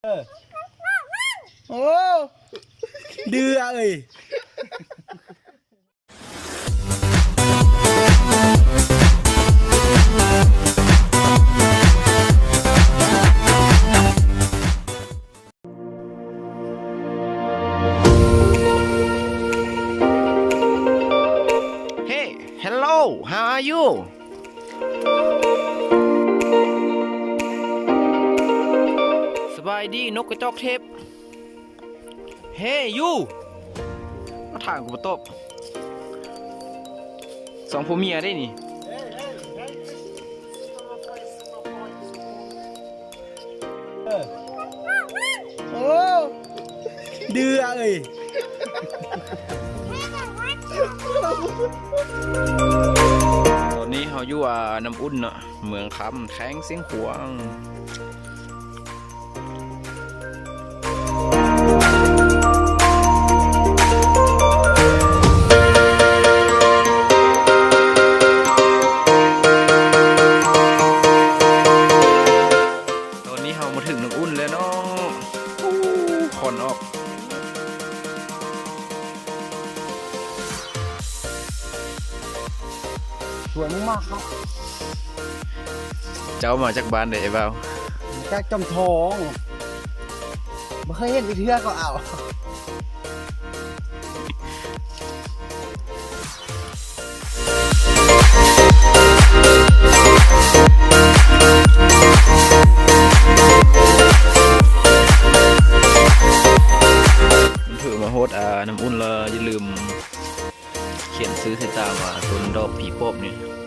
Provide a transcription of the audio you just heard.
ໂອ້ ດື້ອະເອີຍ. Hey, hello, how are you? ສະບາຍດີ ນົກກະຈອກເທບ. Hey you ມາຖາມກໍບໍ່ຕອບ. ສອງຜົວເມຍເດ້ນີ້. ໂອ້ ດື້ອະເອີຍ. ຕອນນີ້ເຮົາຢູ່ ອ່າ ນ້ຳອຸ່ນເນາະ ເມືອງຄຳ ແຂວງຊຽງຂວາງ. ຕອນນີ້ເຮົາມາເຖິງນ້ຳອຸ່ນແລ້ວເນາະ. ໂອ້ ຄວັນອອກ. ສວຍມາກໆ ເຈົ້າມາຈາກບ້ານໃດ ອ້າຍບ່າວ? ຈາກຈອມທອງ. ບໍ່ເຄີຍເຫັນຈັກເທື່ອ ເຂົາເອົາ. ມັນຖືກມາຮອດ ອ່າ ນ້ຳອຸ່ນແລ້ວ ຢ່າລືມ ຂຽນຊື່ໃສ່ຕາມວ່າ ຕົ້ນດອກຜີປອບນີ້.